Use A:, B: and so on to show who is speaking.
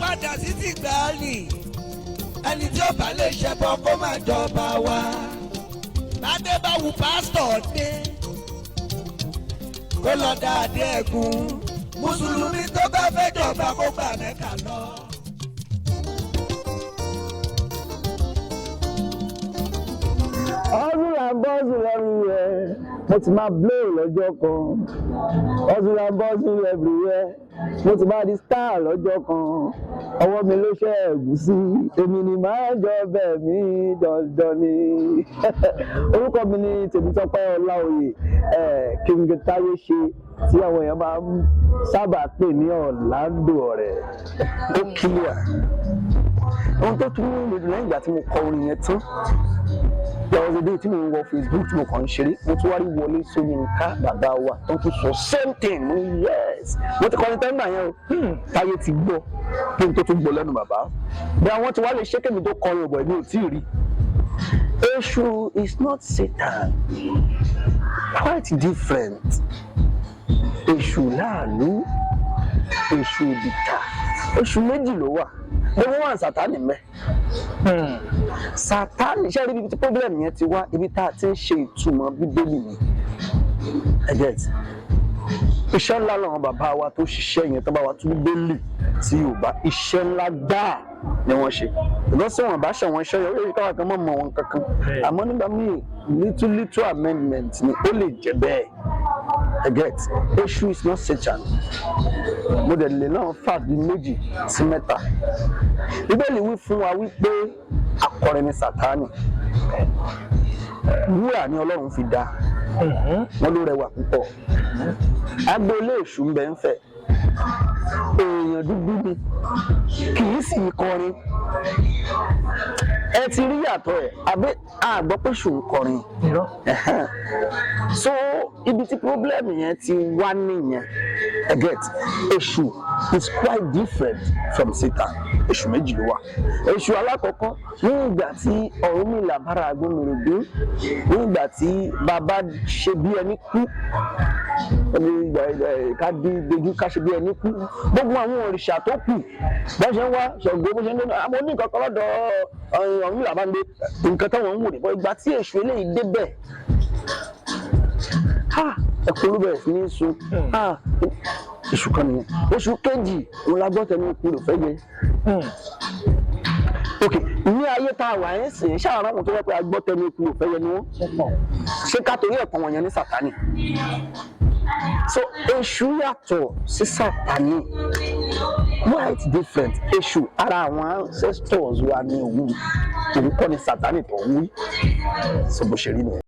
A: Padà sí ti gbàálì. Ẹni tí ó bá lè ṣẹbọ kó má jọba wa. Bádé bá wù pásítọ̀ dé, kó lọ dáadé ẹ̀gún. Mùsùlùmí tó bá fẹ́ jọba kó gbà Mẹ́kà lọ.
B: Hustle and bustle everywhere. Mo ti máa blow lọ́jọ́ kan. Hustle and bustle everywhere. Mo ti máa di star lọ́jọ́ kan. Ọwọ́ mi ló ṣe ẹ̀gúsí. Èmi ni màá jọ bẹ̀ mí dandan ni. Orúkọ mi ni Tèmítọ́pẹ́ Ọláoyè, King Táyé ṣe tí àwọn èèyàn máa ń sábà pè ní Orlando Ọ̀rẹ́. Ó clear. Ohun tó tún mú mi dùn lẹ́yìn ìgbà tí mo kọ orin yẹn tán, there was a day tí mo ń wọ Facebook tí mo kàn ń ṣeré, mo tún wá rí Wọlé Ṣóyínká, bàbá wa, tó tún sọ same thing. Mo ní yes, mo ti kọrin tẹ́ńgbà yẹn o. Táyé ti gbọ́ kí n tó tún gbọ́ lẹ́nu bàbá bí àwọn tí wàá lè ṣé kémi tó kọrin ọ̀bọ̀, èmi ò tí ì rí. Èṣù is not Satan, quite different. Èṣù láàlú, èṣù ìdìtà, èṣù méjì ló wà. Gbogbo wọn, Sátánì mẹ́. Sátánì ṣe rí ibi tí problem yẹn ti wá, ibi tá a ti ń ṣe ìtumọ̀ Bíbélì ni. Ẹ get, iṣẹ́ ńlá làwọn bàbá wa tó ṣiṣẹ́ yẹn tó bá wa tún Bíbélì sí Yorùbá, iṣẹ́ ńlá gbáà ni wọ́n ṣe. Ìgbọ́n sí wọn bá ṣe àwọn iṣẹ́ yẹn, ó yẹ káwọn kan mọ̀ mọ̀ wọn kankan. Àmọ́ nígbà míì, little little amendment ni ó lè jẹ́ bẹ́ẹ̀. Ẹ get, Èṣù is not Satan. Mo dẹ̀ lè náà fà bí méjì sí mẹ́ta. Bíbélì wí fún wa wípé akọrin ni Sátánì. Wúrà ni Ọlọ́run fi dá wọn, ló rẹwà púpọ̀. Agboolé èṣù ń bẹ ń fẹ̀. Èèyàn dúdú ni, kì í sì kọrin. Ẹ ti rí yàtọ̀ ẹ̀ àbí àgbọ́ pé ṣù ń kọrin?
C: Irọ́.
B: So ibi tí problem yẹn ti wá nìyẹn. Ẹ get, èṣù is quite different from Satan. Èṣù méjì ló wà. Èṣù alákọ̀ọ́kọ́, ní ìgbà tí Ọ̀rúnmìlà bára Àgbọnnìrègún, ní ìgbà tí bàbá ṣe bí ẹni kú, ká di dojú, ká ṣe bí ẹni kú, gbogbo àwọn òrìṣà tó kù bọ́n ṣe ń wá Ṣàngó, bó ṣe ń dé, àwọn oníkan kan lọ́dọ̀ Ọ̀rúnmìlà bá ń gbé nǹkan táwọn ń wò ní. Ìgbà tí èṣù eléyìí débẹ̀, ha, ẹkún ló bẹ̀rẹ̀ sí ní sun. Ha, èṣù kan nìyẹn. Èṣù kejì òun la gbọ́ tẹnu ikú rẹ̀ fẹ́ yẹ. Ok, ní ayé tá a wà ẹ́ sìn ṣáà, àwọn tó wẹ́ pé agbọ́ tẹnu ikú rẹ̀ fẹ́ yẹ ni wọ́n ṣé ká torí ẹ̀kọ́ wọn yẹn ní Sátánì. So èṣù yàtọ̀ sí Sátánì, quite different. Èṣù, ara àwọn ancestors wa ní òun. Òun kọ́ ni Sátánì tó ń wí. So bó ṣe rí nìyẹn.